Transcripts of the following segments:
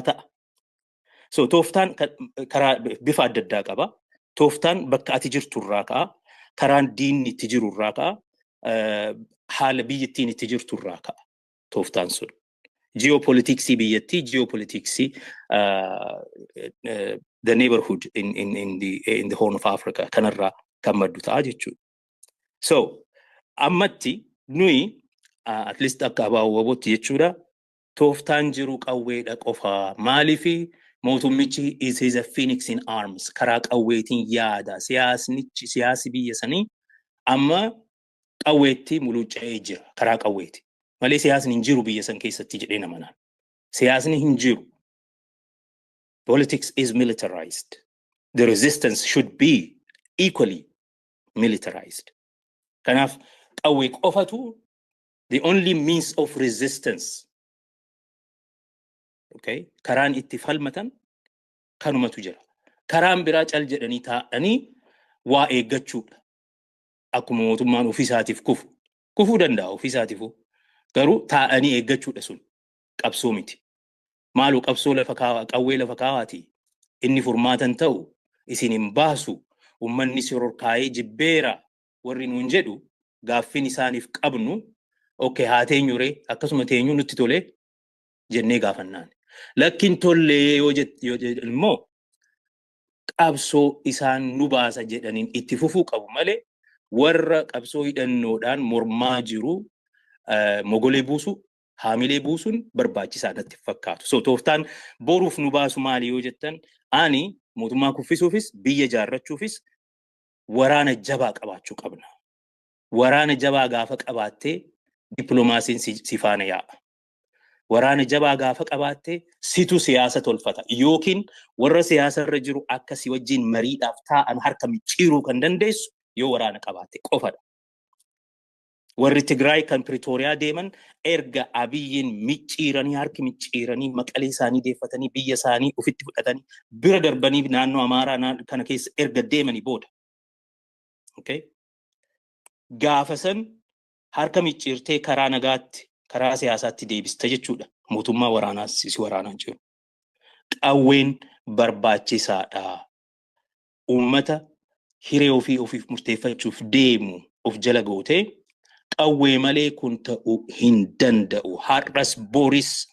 Ta'a. So tooftaan karaa bifa adda addaa qaba. Tooftaan bakka ati jirtu irraa ka'a. Karaan diinni itti jiru irraa ka'a. Haala biyyattiin itti jirtu irraa ka'a. Tooftaan sun. Geopoliticsii biyyattii, geopoliticsii the neighborhood in the Horn of Africa kanarraa kan maddu ta'a jechuudha. So ammatti nuyi, at least akka ABO WBOtti jechuudha, tooftaan jiru qawweedha qofaa. Maaliifi mootummichi is a phoenix in arms, karaa qawweetiin yaada. Siyaasnichi, siyaasi biyya sanii amma qawweetti muluucca'ee jira, karaa qawweeti. Malee siyaasni hin jiru biyya san keessatti jedhee nama naan. Siyaasni hin jiru. Politics is militarized. The resistance should be equally militarized. Kanaaf qawwee qofatu the only means of resistance. Okay? Karaan itti falmatan kanumatu jira. Karaan biraa cal jedhanii taa'anii waa eeggachuudha. Akkuma mootummaan ofiisaatiif kufu. Kufuu danda'a ofiisaatiifuu. Garuu taa'anii eeggachuudha, sun qabsoo miti. Maaloo, qabsoo lafa kaawaa, qawwee lafa kaawaati. Inni furmaatan ta'u isin hin baasu. Uummanni shororkaayee jibbeera warri nuun jedhu, gaaffiin isaaniif qabnu, okay, haa teenyuree, akkasuma teenyuu nutti tolee jennee gaafannaan. Lakkin tollee yoo jedhan immoo qabsoo isaan nu baasa jedhaniin itti fufuu qabu malee warra qabsoo hidhannoodhaan mormaa jiru mogolee buusu, haamilee buusuun barbaachisaa natti fakkaatu. So tooftaan boruuf nu baasu maali yoo jettan, ani mootummaa kuffisuufis biyya ijaarrachuufis waraana jabaa qabaachuu qabna. Waraana jabaa gaafa qabaattee dippiloomaasiin si faana yaa'a. Waraana jabaa gaafa qabaatte situ siyaasa tolfata yookiin warra siyaasa irra jiru akka si wajjin mariidhaaf taa'an harka micciiruu kan dandeessu yoo waraana qabaatte qofadha. Warri Tigraay kan Pretooriyaa deeman erga Abiyyiin micciiranii, harki micciiranii, Maqalee isaanii deeffatanii, biyya isaanii ofitti fudhatanii, bira darbanii naannoo Amaaraa kana keessa erga deemanii booda. Okay? Gaafa san harka micciirtee karaa nagaatti, karaa siyaasaatti deebista jechuudha. Mootummaa waraanaa si waraanaa jiru. Qawween barbaachisaadha. Uummata hiree ofii ofiif murteeffachuuf deemu of jala gootee qawwee malee kun ta'uu hin danda'u. Har'as boris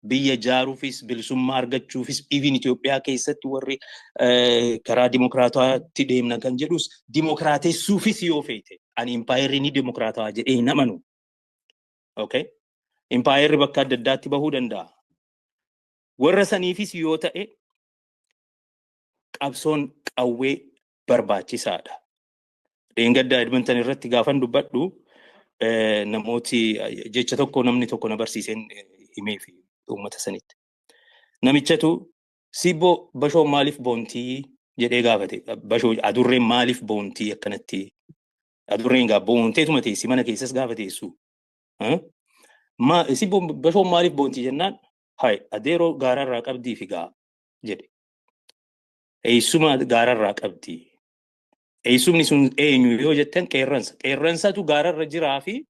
biyya ijaaruufis, bilisummaa argachuufis, even Itoophiyaa keessatti warri karaa dimokiraatawaatti deemna kan jedhus dimokiraatessuufis yoo feete, ani impaayerri ni dimokiraatawaa jedhee hin amanu. Okay? Impaayerri bakka adda addaatti bahuu danda'a. Warra saniifis yoo ta'e qabsoon qawwee barbaachisaadha. Dheengaddaa Edmonton irratti gaafan dubbadhu namooti jecha tokko namni tokko na barsiiseen himee fi uummata sanitti. Namichatu "Sibboo, bashoo maaliif boontii?" jedhee gaafate. Bashoo, adurreen maaliif boontii akkanatti? Adurreen gaa boonteetuma teessi, mana keessas gaafa teessu. "Sibboo, bashoo maaliif boontii?" jennaan, "Hai, adeeroo gaararraa qabdii fi gaa" jedhe. Eessuma gaararraa qabdi. Eessumni sun eenyu yoo jettan, qeerransa. Qeerransatu gaararra jiraa fi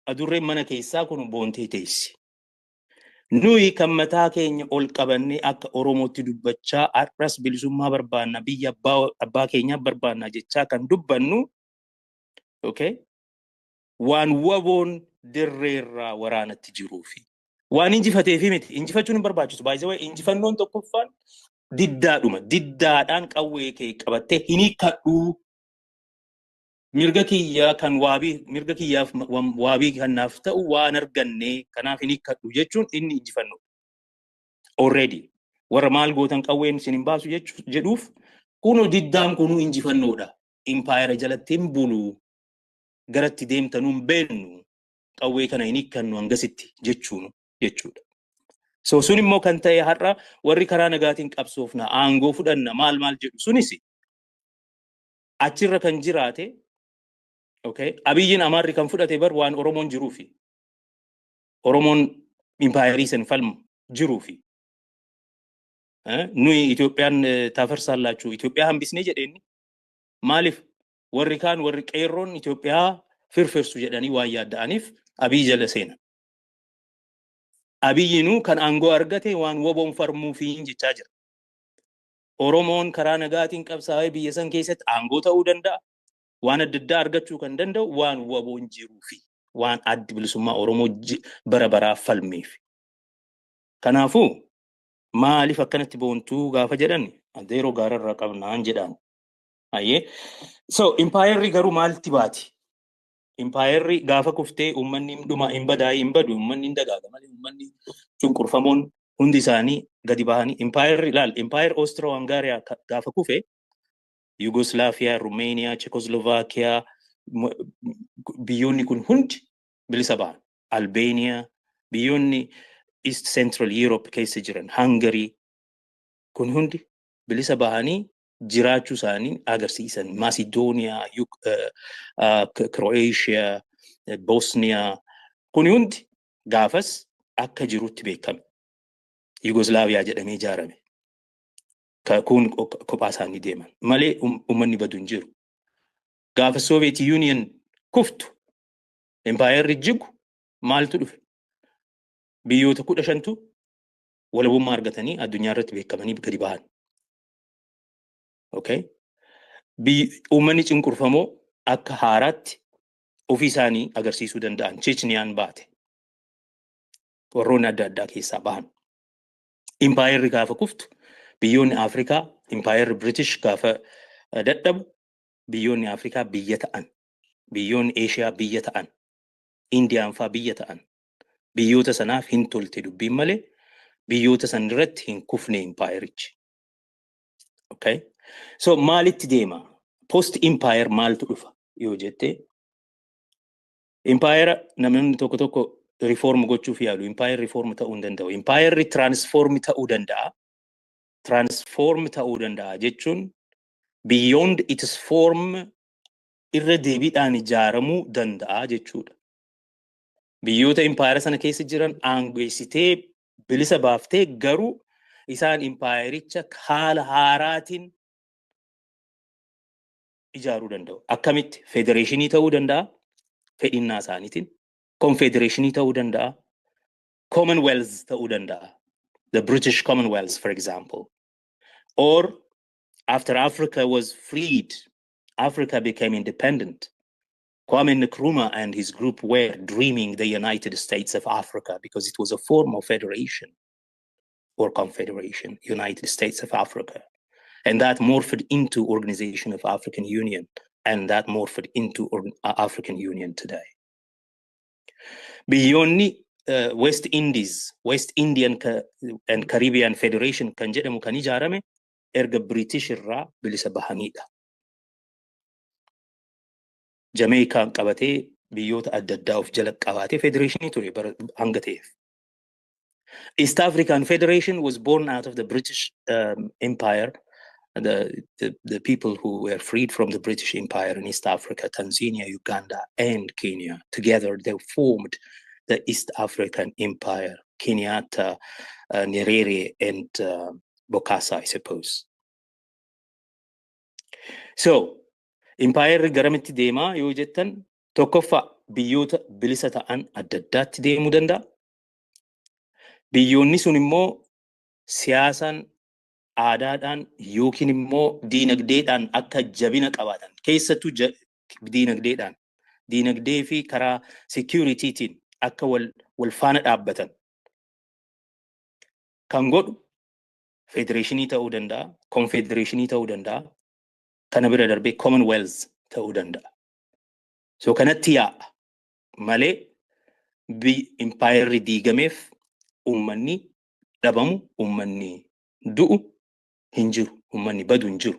adurreen mana keessaa kun boontee teessi. Nuyi kan mataa keenya ol qabannee akka Oromootti dubbachaa, har'as bilisummaa barbaanna, biyya abbaa keenyaa barbaanna jechaa kan dubbannu, okay, waan WBOn dirreerraa waraanatti jiruufi. Waan injifateefi miti. Injifachuun hin barbaachisu. Baay'ee injifannoon tokkoffaan diddaadhuma. Diddaadhaan qawwee kee qabattee hin hiikkadhuu. Mirga kiyyaa kan waabii, mirga kiyyaaf waabii kanaaf ta'u waan arganne kanaaf hin hiikkadhu jechuun inni injifannoo. Already warra maal gootan, qawween isin hin baasu jedhuuf, kunu diddaan kunuu injifannoodha. Impaayera jalatti hin bulu. Garatti deemtanuu hin beennu. Qawwee kana hin hiikkannu hangasitti jechuun jechuudha. So sun immoo kan ta'e, har'a warri karaa nagaatiin qabsoofna, aangoo fudhanna, maal maal jedhu sunis achirra kan jiraate, okay, Abiyyiin Amaarri kan fudhate bar waan Oromoon jiruufi. Oromoon impaayerii san falmu jiruufi. Nuyi Itoophiyaan ታፈርሳላችሁ, Itoophiyaa hambisnee jedheenni. Maaliif? Warri kaan, warri qeerroon Itoophiyaa firfirsu jedhanii waan yaadda'aniif Abiy jala seenan. Abiyyinuu kan aangoo argate waan WBOn farmuufiin jechaa jira. Oromoon karaa nagaatiin qabsaa'ee biyya san keessatti aangoo ta'uu danda'a. Waan adda addaa argachuu kan danda'u waan WBOn jiruufi waan Addi Bilisummaa Oromoo bara baraa falmeef. Kanaafuu maaliif akkanatti boontuu gaafa jedhan, adeeroo gaararraa qabnaan jedhaan. Ayyee. So impaayerri garuu maalti baati? Impaayerri gaafa kuftee uummanni dhuma hin badaa'ee hin badu, uummanni hin dagaaga malee, uummanni cunqurfamoon hundi isaanii gadi bahanii impaayerri ilaal, impaayerri Oostro Hangaariyaa gaafa kufe Yugoslaafiyaa, Rumeeniyaa, Chekoslovaakiyaa, biyyoonni kun hundi bilisa ba'an. Albeeniyaa, biyyoonni East Central Europe keessa jiran, Hungary kun hundi bilisa bahanii jiraachuu isaanii agarsiisan. Maasidooniyaa, Croatia, Bosniyaa kun hundi gaafas akka jirutti beekame. Yugoslaaviyaa jedhamee ijaarame. Kun kophaa isaanii deeman malee uummanni badu hin jiru. Gaafa Soviet Union kuftu, impaayerri jigu, maaltu dhufe? Biyyoota 15tu walabummaa argatanii addunyaa irratti beekamanii gadi bahan. Okay? Uummanni cunqurfamoo akka haaraatti ofii isaanii agarsiisuu danda'an. Chechniyaan baate. Warroonni adda addaa keessaa bahan. Impaayerri gaafa kuftu biyyoonni Afrikaa, impaayerri British gaafa dadhabu biyyoonni Afrikaa biyya ta'an. Biyyoonni Eeshiyaa biyya ta'an. Indiyaan faa biyya ta'an. Biyyoota sanaaf hin tolte dubbiin malee biyyoota san irratti hin kufne impaayerichi. Okay? So maalitti deema? Post empire maaltu dhufa yoo jette, impaayera namoonni tokko tokko reform gochuuf yaalu. Empire reform ta'uu hin danda'u. Empire transform ta'uu danda'a. Transform ta'uu danda'a jechuun beyond its form irra deebiidhaan ijaaramuu danda'a jechuudha. Biyyoota impaayera sana keessa jiran aangeessitee bilisa baaftee, garuu isaan impaayericha haala haaraatiin ijaaruu danda'u. Akkamitti? Federeeshinii ta'uu danda'a fedhinnaa isaaniitiin. Konfedereeshinii ta'uu danda'a. Commonwealth ta'uu danda'a. The British Commonwealth, for example. Or after Africa was freed, Africa became independent. Kwame Nkrumah and his group were dreaming the United States of Africa because it was a form of federation or confederation, United States of Africa. And that morphed into Organization of African Union, and that morphed into African Union today. Biyyoonni West Indies, West Indian and Caribbean Federation kan jedhamu kan ijaarame erga British irraa bilisa bahanidha. Jameekaan qabatee biyyoota adda addaa of jala qabaatee federeeshinii ture bara hanga ta'eef. East African Federation was born out of the British Empire, the people who were freed from the British Empire in East Africa, Tanzania, Uganda, and Kenya. Together, they formed the East African Empire, Kenyatta, Nyerere, and Bokassa, I suppose. So, Empire garamitti deemaa yoo jettan, tokkoffaa biyyoota bilisa ta'an adda addaatti deemuu danda'a. Biyyoonni sun immoo siyaasaan, aadaadhaan yookiin immoo diinagdeedhaan akka jabina qabaatan, keessattuu diinagdeedhaan, diinagdee fi karaa securitytiin akka wal faana dhaabbatan kan godhu federeeshinii ta'uu danda'a, konfedereeshinii ta'uu danda'a, kana bira darbee commonwealth ta'uu danda'a. So kanatti yaa'a malee impaayerri diigameef uummanni dhabamu, uummanni du'u hin jiru, uummanni badu hin jiru.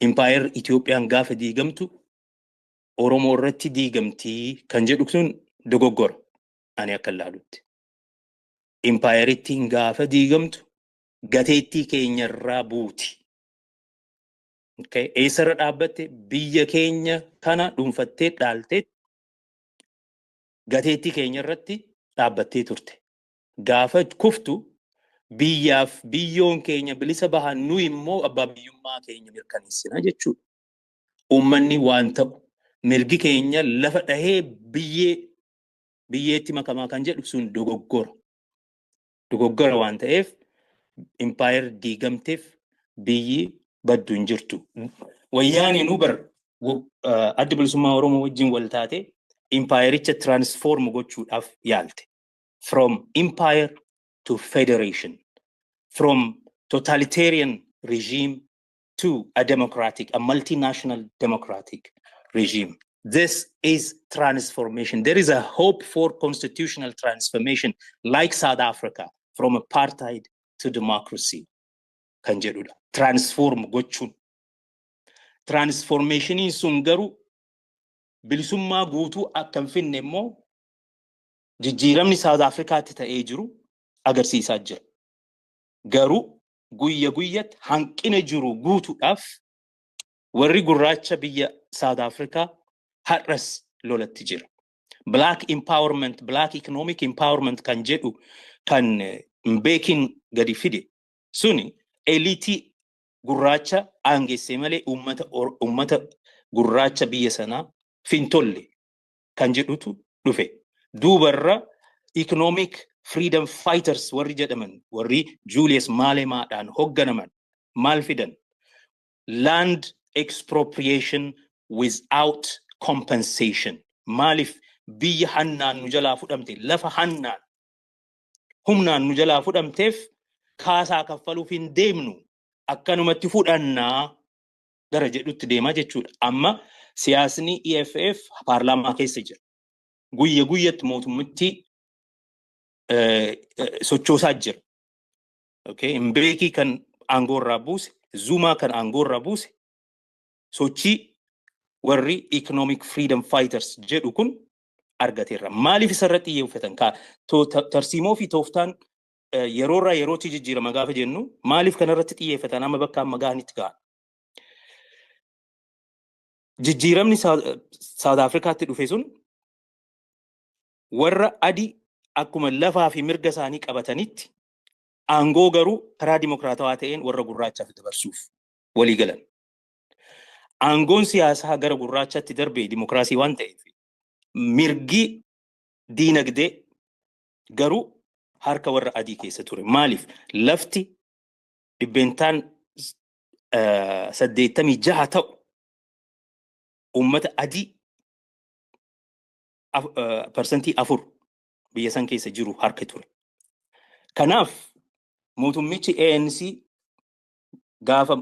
Impaayerri Itoophiyaan gaafa diigamtu Oromoo irratti diigamtii kan jedhu sun dogoggora ani akka ilaalutti. Impaayerittiin gaafa diigamtu gateettii keenyarraa buuti. Okay. Eessarra dhaabbatte? Biyya keenya kana dhuunfattee dhaaltee gateettii keenya irratti dhaabbattee turte. Gaafa kuftu biyyaaf biyyoon keenya bilisa bahan, nu immoo abbaa biyyummaa keenya mirkaneessina jechuudha. Uummanni waan ta'u mirgi keenya lafa dhahee biyyee Biyyeetti makamaa kan jedhu sun dogoggora. Dogoggora waan ta'eef impaayar diigamteef biyyi baddu hin jirtu. Wayyaaneen bar Adda Bilisummaa Oromoo wajjin wal taate impaayericha transform gochuudhaaf yaalte. From empire to federation. From totalitarian regime to a democratic, a multinational democratic regime. This is transformation. There is a hope for constitutional transformation like South Africa, from apartheid to democracy. Kan jedhudha. Transform gochuun. Transformationiin sun garuu bilisummaa guutuu akka hin finne immoo jijjiiramni South Africaatti ta'ee jiru agarsiisaa jira. Garuu guyya guyyatti hanqina jiru guutuudhaaf warri gurraacha biyya South Africa har'as lolatti jira. Black empowerment, black economic empowerment kan jedhu kan Mbeekiin gadi fide suni eliitii gurraacha aangessee malee uummata gurraacha biyya sanaa fintolle kan jedhutu dhufe. Duubarra economic freedom fighters warri jedhaman, warri Julius Malemaadhaan hogganaman maal fidan? Land expropriation without compensation. Maaliif biyya hannaan nu jalaa fudhamte, lafa hannaan humnaan nu jalaa fudhamteef kaasaa kaffaluuf hin deemnu, akkanumatti fudhannaa gara jedhutti deemaa jechuudha. Amma siyaasni EFF paarlaamaa keessa jira. Guyya guyyatti mootummitti sochoosaa jira. Okay? Mbeekii kan aangoo irraa buuse, Zumaa kan aangoo irraa buuse, sochii warri economic freedom fighters jedhu kun argateerra. Maaliif isarratti xiyyeeffatan? Tarsiimoo fi tooftaan yeroorraa yerootti jijjiirama gaafa jennu, maaliif kanarratti xiyyeeffatan amma bakka amma gahanitti gahan? Jijjiiramni South Africaatti dhufe sun warra adii akkuma lafaa fi mirga isaanii qabatanitti aangoo garuu karaa dimokiraatawaa ta'een warra gurraachaaf dabarsuuf walii galan. Aangoon siyaasaa gara gurraachaatti darbe dimokiraasii waan ta'eef, mirgi diinagdee garuu harka warra adii keessa ture. Maaliif? Lafti 86% ta'u uummata adii 4% biyya san keessa jiru harka ture. Kanaaf mootummichi ANC gaafa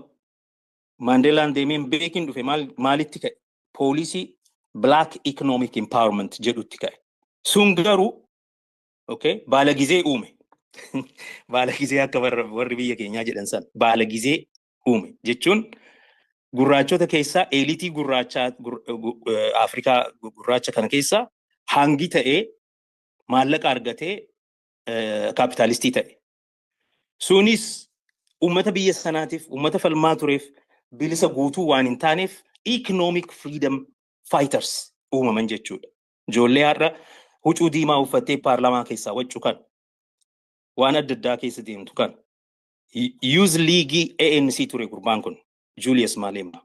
Maandeelaan deemeen Mbeekiin dhufe maalitti ka'e? Policy Black Economic Empowerment jedhutti ka'e. Sun garuu, okay, baala gizee uume. Baala gizee akka warri biyya keenyaa jedhan san baala gizee uume jechuun gurraachota keessaa eliitii gurraachaa Afrikaa gurraacha kana keessaa hangi ta'ee maallaqa argatee kaapitaalistii ta'e. Sunis uummata biyya sanaatiif, uummata falmaa tureef bilisa guutuu waan hin taaneef economic freedom fighters uumaman jechuudha. Ijoollee har'a huccuu diimaa uffattee paarlaamaa keessaa waccu kan waan adda addaa keessa deemtu kan Youth League ANC ture gurbaan kun, Julius Malema.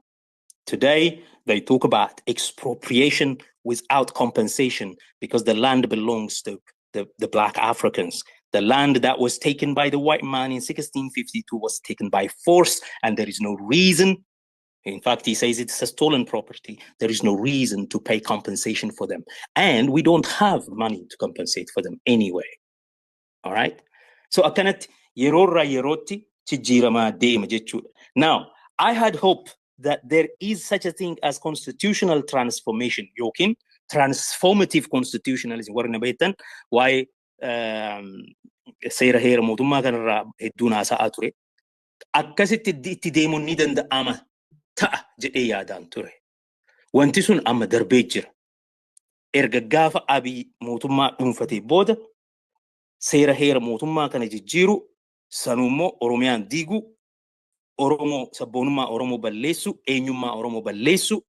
Today they talk about expropriation without compensation because the land belongs to the black Africans. The land that was taken by the white man in 1652 was taken by force, and there is no reason. In fact, he says it's a stolen property. There is no reason to pay compensation for them. And we don't have money to compensate for them anyway. All right? So akkanatti yeroorraa yerootti jijjiiramaa deema jechuudha. Now, I had hope that there is such a thing as constitutional transformation yookiin transformative constitutionalism. Warri na beektan waa'ee seera heera mootummaa kanarraa hedduun haasa'aa ture. Akkasitti itti deemuun ni danda'ama ta'a jedhee yaadaan ture. Wanti sun amma darbee jira. Erga gaafa Abiy mootummaa dhuunfatee booda seera heera mootummaa kana jijjiiru, sanuummoo Oromiyaan diiguu, Oromoo sabboonummaa Oromoo balleessu, eenyummaa Oromoo balleessu,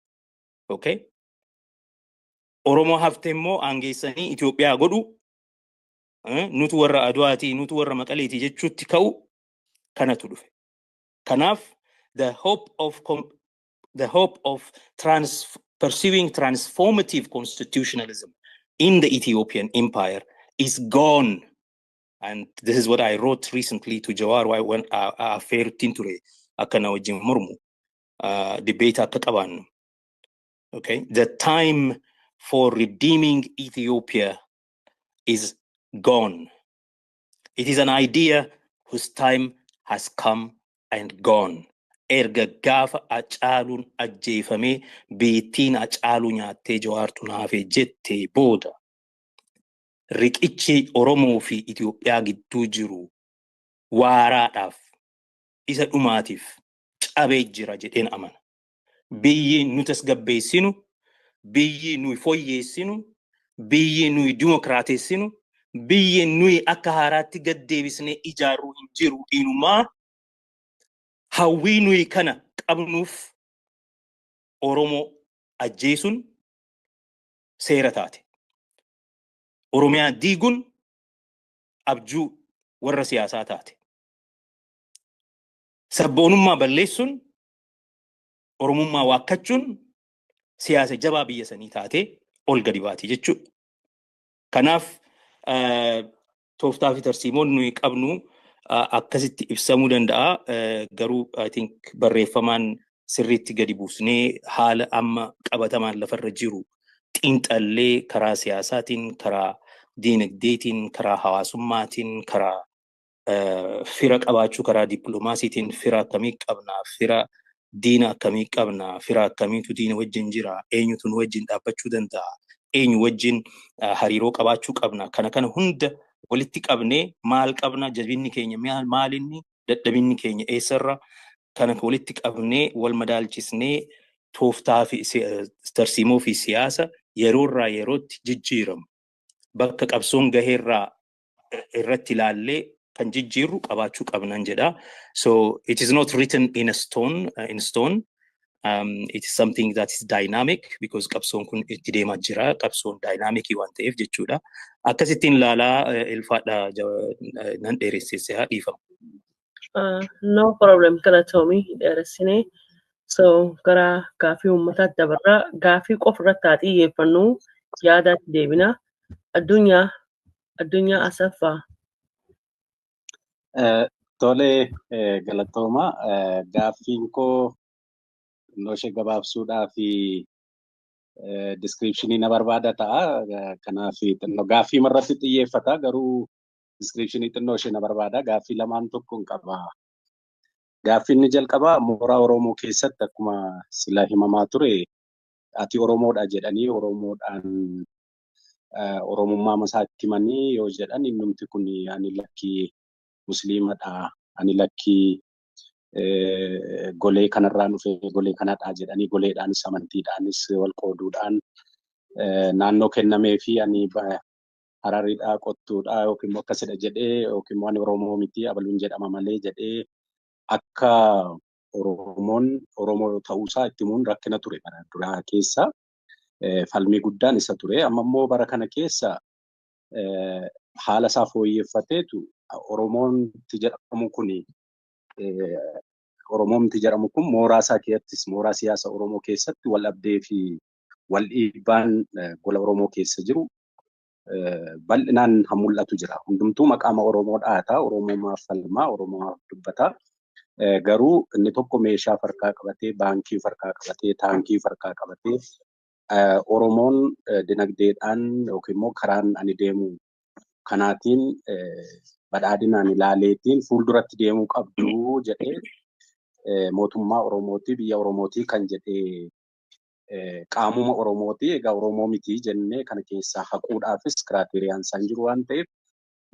okay? Oromoo hafte immoo aangeessanii Itoophiyaa godhu, nutu warra Adwaatii, nutu warra Maqaleetii jechuutti ka'u kanatu dhufe. Kanaaf the hope of pursuing transformative constitutionalism in the Ethiopian Empire is gone. And this is what I wrote recently to Jawar when affeertiin ture akka na wajjin mormu debate akka qabaannu. Okay, the time for redeeming Ethiopia is gone. It is an idea whose time has come and gone. Erga gaafa Hacaaluun ajjeefamee biittiin Hacaaluu nyaattee Jawaartu naafee jettee booda, riqichi Oromoo fi Itoophiyaa gidduu jiru waaraadhaaf isa dhumaatiif cabee jira jedheen amana. Biyyi nu tasgabbeessinu, biyyi nuyi fooyyeessinu, biyyi nuyi dimokiraateessinu, biyyi nuyi akka haaraatti gad deebisnee ijaarruu hin jiru. Inumaa hawwii nuyi kana qabnuuf Oromoo ajjeesuun seera taate. Oromiyaa diiguun abjuu warra siyaasaa taate. Sabboonummaa balleessuun, Oromummaa waakkachuun siyaasa jabaa biyya sanii taatee ol gadi baati jechuudha. Kanaaf tooftaa fi tarsiimoon nuyi qabnu akkasitti ibsamuu danda'a. Garuu I think barreeffamaan sirriitti gadi buusnee, haala amma qabatamaan lafarra jiru xiinxallee, karaa siyaasaatiin, karaa diinagdeetiin, karaa hawaasummaatiin, karaa fira qabaachuu, karaa dippiloomaasiitiin fira akkamii qabna, fira diina akkamii qabna, fira akkamiitu diina wajjin jira, eenyutu nu wajjin dhaabbachuu danda'a, eenyu wajjin hariiroo qabaachuu qabna. Kana hunda walitti qabnee maal qabna, jabinni keenya maalinni, dadhabinni keenya eessarra, kana walitti qabnee wal madaalchisnee tooftaa fi tarsiimoo fi siyaasa yeroorraa yerootti jijjiiramu, bakka qabsoon gaheerraa irratti ilaallee kan jijjiirru qabaachuu qabnan jedha. So it is not written in a stone, in stone. It is something that is dynamic because qabsoon kun itti deemaa jira. Qabsoon dynamicii waan ta'eef jechuudha. Akkasittiin ilaalaa, ilfaadha, nan dheeressee haa dhiifamu. No problem, galatoomii dheeressinee. So gara gaafii uummataatti dabarraa. Gaafii qofa irratti haa xiyyeeffannu, yaadaatti deebina. Addunyaa Asaffaa. Tole, galatooma. Gaaffiin koo xinnoo ishee gabaabsuudhaa fi descriptionii na barbaada ta'a. Kanaaf xinnoo gaaffii irratti xiyyeeffata, garuu descriptionii xinnoo ishee na barbaada. Gaaffii lamaan tokko hin qaba. Gaaffiin inni jalqabaa, mooraa Oromoo keessatti akkuma sila himamaa ture, ati Oromoodha jedhanii Oromoodhaan Oromummaa masaatti himanii yoo jedhan, innumti kun ani lakkii Musliimadha, ani lakkii golee kanarraan dhufe, golee kanadha jedhanii goleedhaanis amantiidhaanis wal qooduudhaan, naannoo kennamee fi ani Harariidha, Qottuudha yookiin immoo akkasidha jedhee, yookiin immoo ani Oromoo miti, abaluun jedhama malee jedhee, akka Oromoon Oromoo ta'uusaa itti himuun rakkina ture bara duraa keessa. Falmii guddaan isa ture. Amma immoo bara kana keessa haala isaa fooyyeffateetu Oromoomti jedhamu kun mooraa isaa keessattis, mooraa siyaasa Oromoo keessatti wal dhabdee fi wal dhiibbaan gola Oromoo keessa jiru bal'inaan kan mul'atu jira. Hundumtuu maqaama Oromoo dhaata, Oromummaaf falmaa, Oromummaaf dubbata. Garuu inni tokko meeshaa farkaa qabatee, baankii farkaa qabatee, taankii farkaa qabatee, Oromoon dinagdeedhaan yookiin immoo karaan ani deemu kanaatiin badhaadhinaan ilaaleetiin fuulduratti deemuu qabdu jedhee, mootummaa Oromootii, biyya Oromootii kan jedhee qaamuma Oromooti. Egaa Oromoo miti jennee kana keessaa haquudhaafis criteriaan isaan jiru waan ta'eef,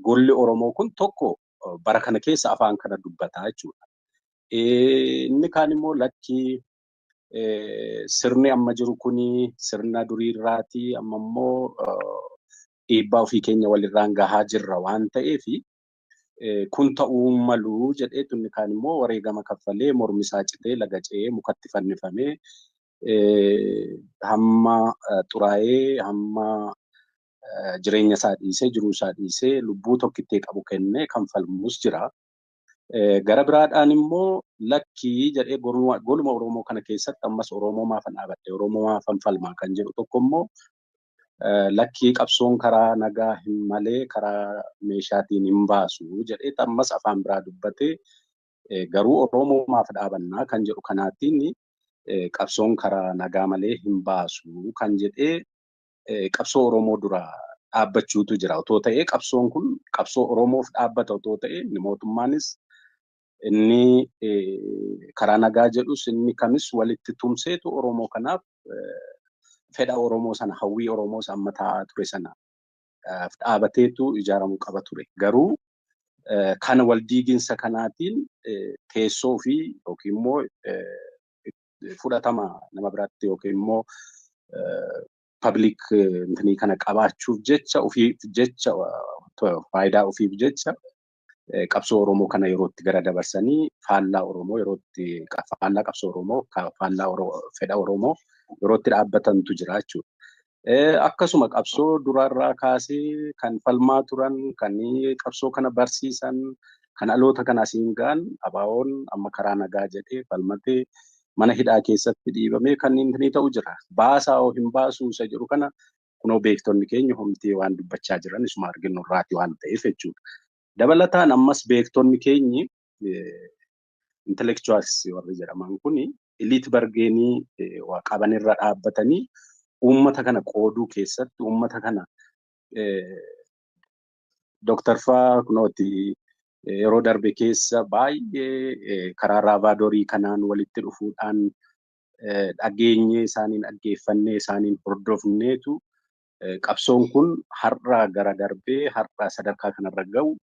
golli Oromoo kun tokko bara kana keessa afaan kana dubbataa jechuudha. Inni kaan immoo lakkii, sirni amma jiru kuni sirna duriirraatii, amma immoo dhiibbaa ofii keenya walirraan gahaa jirra waan ta'eefi kun ta'uu malu jedheetu, inni kaan immoo wareegama kaffalee, mormi isaa citee, laga ce'ee, mukatti fannifamee, hamma xuraa'ee, hamma jireenya isaa dhiisee, jiruu isaa dhiisee, lubbuu tokkittee qabu kennee kan falmus jira. Gara biraadhaan immoo lakkii jedhee goluma Oromoo kana keessatti ammas Oromoo maafan dhaabadhe, Oromoo maafan falmaa kan jedhu tokko immoo Lakkii, qabsoon karaa nagaa hin malee karaa meeshaatiin hin baasu jedhee ammas afaan biraa dubbatee, garuu Oromoomaaf dhaabannaa kan jedhu kanaatiin qabsoon karaa nagaa malee hin baasu kan jedhee qabsoo Oromoo dura dhaabbachuutu jira. Otoo ta'ee, qabsoon kun qabsoo Oromoof dhaabbata otoo ta'e, inni mootummaanis, inni karaa nagaa jedhus, inni kamis walitti tumseetu Oromoo kanaaf fedha Oromoo sana, hawwii Oromoo amma taa'aa ture sana dhaabateetu ijaaramuu qaba ture. Garuu kana wal diiginsa kanaatiin teessoo fi yookiin immoo fudhatama nama biraatti yookiin immoo public intinii kana qabaachuuf jecha, ofiif jecha, faayidaa ofiif jecha qabsoo Oromoo kana yerootti gara dabarsanii faallaa Oromoo yerootti, faallaa qabsoo Oromoo, faallaa fedha Oromoo yerootti dhaabbatantu jira jechuudha. Akkasuma qabsoo duraarraa kaasee kan falmaa turan, kan qabsoo kana barsiisan, kan dhaloota kana asiin ga'an, ABO'n amma karaa nagaa jedhee falmatee mana hidhaa keessatti dhiibamee kan inni ta'u jira. Baasaa hoo hin baasuu isa jedhu kana kunoo beektonni keenya homtii waan dubbachaa jiran isuma arginu irraati waan ta'eef jechuudha. Dabalataan ammas beektonni keenyi, intellectuals warri jedhaman kuni, elite bargainii waa qaban irra dhaabbatanii uummata kana qooduu keessatti uummata kana Dooktar Faa kunooti yeroo darbe keessa baay'ee karaa raavaadorii kanaan walitti dhufuudhaan dhageenyee, isaaniin dhaggeeffannee, isaaniin hordofneetu qabsoon kun har'a gara darbee har'a sadarkaa kanarra ga'u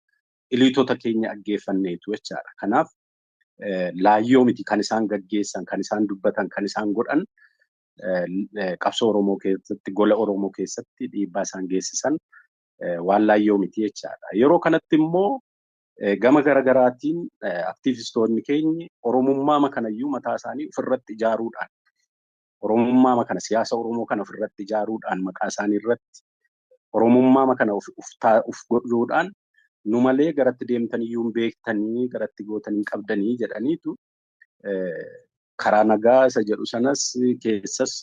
eliteota keenya dhaggeeffanneetu jechaadha. Kanaaf laayyoo miti kan isaan gaggeessan, kan isaan dubbatan, kan isaan godhan. Qabsoo Oromoo keessatti, gola Oromoo keessatti dhiibbaa isaan geessisan waan laayyoo miti jechaadha. Yeroo kanatti immoo gama garaagaraatiin aktiivistoonni keenyi Oromummaa kanayyuu mataa isaanii ofirratti ijaaruudhaan, Oromummaa kana, siyaasa Oromoo kana ofirratti ijaaruudhaan, maqaa isaanii irratti Oromummaa kana of godhuudhaan, nu malee garatti deemtaniyyuu hin beektanii, garatti gootanii qabdanii jedhaniitu karaa nagaa isa jedhu sanas keessas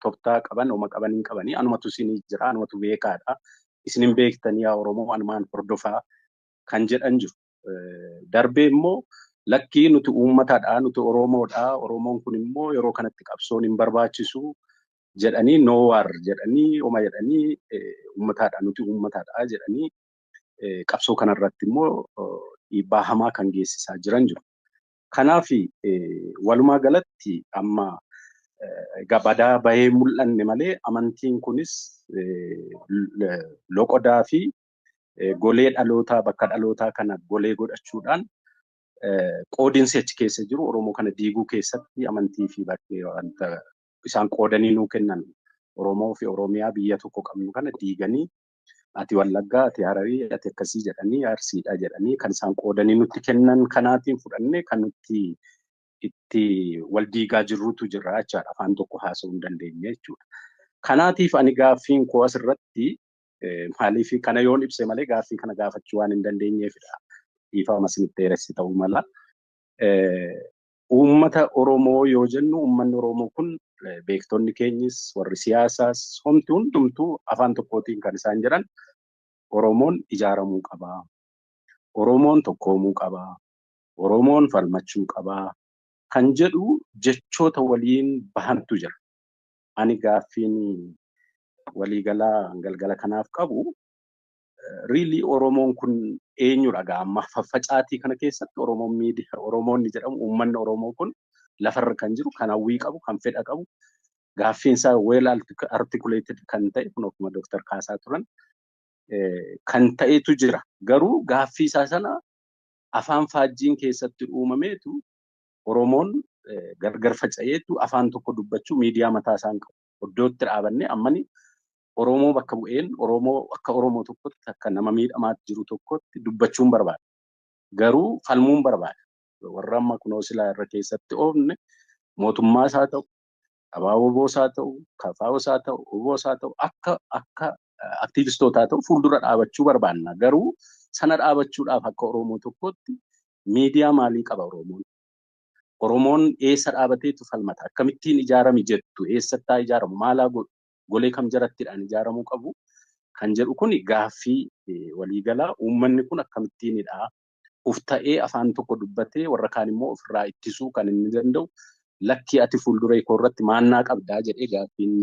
toftaa qaban oma qaban hin qabanii, anumatu isinii jira, anumatu beekaadha, isin hin beektanii yaa Oromoo, anumaan hordofaa kan jedhan jiru. Darbee immoo lakkii, nuti uummataadha, nuti Oromoodha, Oromoon kun immoo yeroo kanatti qabsoon hin barbaachisu jedhanii, no war jedhanii, oma jedhanii, uummataadha, nuti uummataadha jedhanii qabsoo kanarratti immoo dhiibbaa hamaa kan geessisaa jiran jiru. Kanaaf walumaa galatti amma badaa bahee mul'anne malee amantiin kunis loqodaa fi golee dhalootaa, bakka dhalootaa kana golee godhachuudhaan qoodinsi achi keessa jiru Oromoo kana diiguu keessatti amantii fi bakkee wanta isaan qoodanii nuu kennan, Oromoo fi Oromiyaa biyya tokko qabnu kana diiganii, ati Wallaggaa, ati Hararii, ati akkasii jedhanii, Arsiidha jedhanii kan isaan qoodanii nutti kennan kanaatiin fudhannee kan nutti itti wal diigaa jirrutu jira jechaadha. Afaan tokko haasa'uu hin dandeenye jechuudha. Kanaatiif ani gaaffiin koo asirratti maaliif kana yoon ibse malee gaaffii kana gaafachuu waan hin dandeenyeefidha. Dhiifama isinitti dheeressi ta'uu mala. Uummata Oromoo yoo jennu, uummanni Oromoo kun beektonni keenyis, warri siyaasaas, homti hundumtuu afaan tokkootiin kan isaan jedhan Oromoon ijaaramuu qabaa. Oromoon tokkoomuu qabaa. Oromoon falmachuu qabaa. Kan jedhu jechoota waliin bahantu jira. Ani gaaffiin waliigalaa galgala kanaaf qabu, really Oromoon kun eenyudha gaa? Amma faffacaatii kana keessatti Oromoon miidiyaa Oromoonni jedhamu, uummanni Oromoo kun lafarra kan jiru, kan hawwii qabu, kan fedha qabu, gaaffiin isaa well articulated kan ta'e kun akkuma Dooktar kaasaa turan kan ta'etu jira. Garuu gaaffii isaa sana afaan faajjiin keessatti uumameetu Oromoon gargar faca'eetu afaan tokko dubbachuu, miidiyaa mataa isaan qabu. Iddootti dhaabannee ammani Oromoo bakka bu'een, Oromoo akka Oromoo tokkotti, akka nama miidhamaatti jiru tokkotti dubbachuun barbaada. Garuu falmuun barbaada. Warra amma kunoo silaa irra keessatti oofne, mootummaas haa ta'u, ABO haa ta'u, KFOs haa ta'u, OBOs haa ta'u, akka aktiivistootaa ta'u fuuldura dhaabachuu barbaanna. Garuu sana dhaabachuudhaaf akka Oromoo tokkotti miidiyaa maalii qaba Oromoon? Oromoon eessa dhaabateetu falmata? Akkamittiin ijaarami jettu? Eessatti haa ijaaramu? Maalaa godhu? Golee kam jarattidhaan ijaaramuu qabu kan jedhu kun gaaffii waliigalaa uummanni kun akkamittiinidha. Uf ta'ee afaan tokko dubbatee warra kaan immoo ofirraa ittisuu kan inni danda'u lakkii ati fuulduree koo irratti maannaa qabdaa jedhee gaaffiin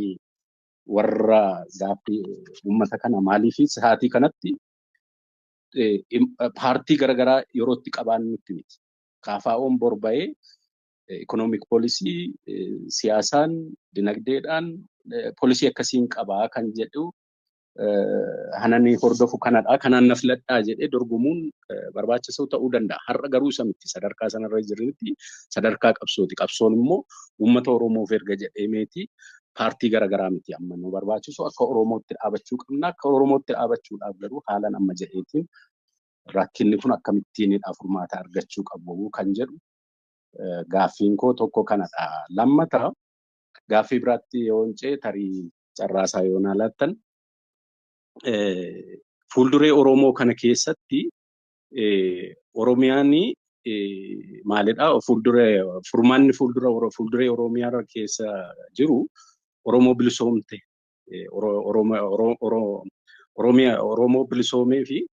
warra gaaffii uummata kana maaliif sa'aatii kanatti paartii garaagaraa yeroo itti qabaannutti miti. KFO'n borba'ee economic policy siyaasaan dinagdeedhaan policy akkasiin qabaa kan jedhu hanani hordofu kanadha. Kanaan na filadhaa jedhee dorgomuun barbaachisoo ta'uu danda'a. Har'a garuu isa miti sadarkaa sanarra jirrutti sadarkaa qabsooti. Qabsoon immoo uummata Oromoof erga jedhee meeti paartii garaagaraa miti amma nu barbaachisu akka Oromootti dhaabachuu qabna. Akka Oromootti dhaabachuudhaaf garuu haalaan amma jedheetiin rakkinni kun akkamittiinidha furmaata argachuu qabu kan jedhu gaaffiin koo tokko kanadha. Lammata gaaffii biraatti yoo hin ce'e tarii carraasaa yoo naa laattan fuulduree Oromoo kana keessatti Oromiyaan maalidha? Fuulduree furmaanni fuulduree Oromiyaa keessa jiru Oromoo bilisoomte Oromoo bilisoomee fi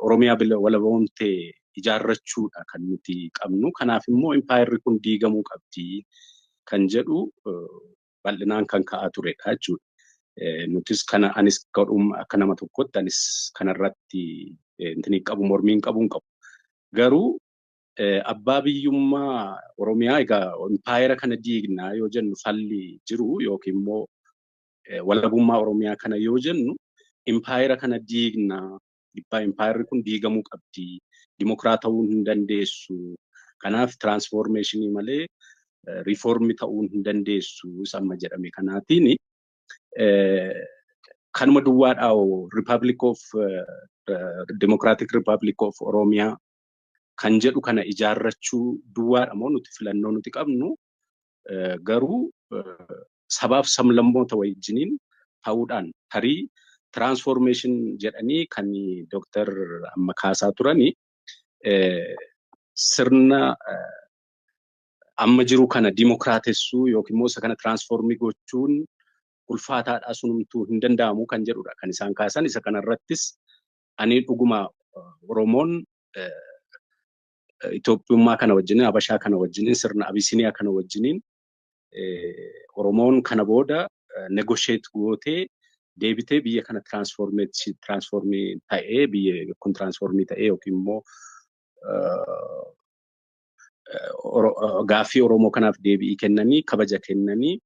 Oromiyaa walaboomte ijaarrachuudha kan nuti qabnu. Kanaaf immoo impaayerri kun diigamuu qabdi kan jedhu bal'inaan kan ka'aa turedha jechuudha. Nutis kana anis akka nama tokkotti anis kanarratti intinii qabu mormiin qabu hin qabu. Garuu abbaa biyyummaa Oromiyaa egaa impaayera kana diignaa yoo jennu falli jiru yookiin immoo walabummaa Oromiyaa kana yoo jennu impaayera kana diignaa impaayerri kun diigamuu qabdi. Dimokiraatawuu hin dandeessu. Kanaaf tiraansfoormeeshinii malee riifoormii ta'uu hin dandeessu isa amma jedhame kanaatiin kanuma duwwaadhaa Republic of Democratic Republic of Oromiyaa kan jedhu kana ijaarrachuu duwwaadha moo nuti filannoo nuti qabnu garuu sabaaf sablammoota wajjiniin ta'uudhaan tarii transformation jedhanii kan Dr. amma kaasaa turani sirna amma jiru kana dimokiraatessuu yookiin immoo isa kana transformii gochuun ulfaataadha sunumtuu hin danda'amu kan jedhudha kan isaan kaasan. Isa kanarrattis ani dhuguma Oromoon Itoophiyummaa kana wajjiniin Habashaa kana wajjiniin sirna Abisiiniyaa kana wajjiniin Oromoon kana booda negotiate gootee deebitee biyya kana transformii ta'ee biyya kun transformii ta'ee yookiin immoo gaaffii Oromoo kanaaf deebii kennanii kabaja kennanii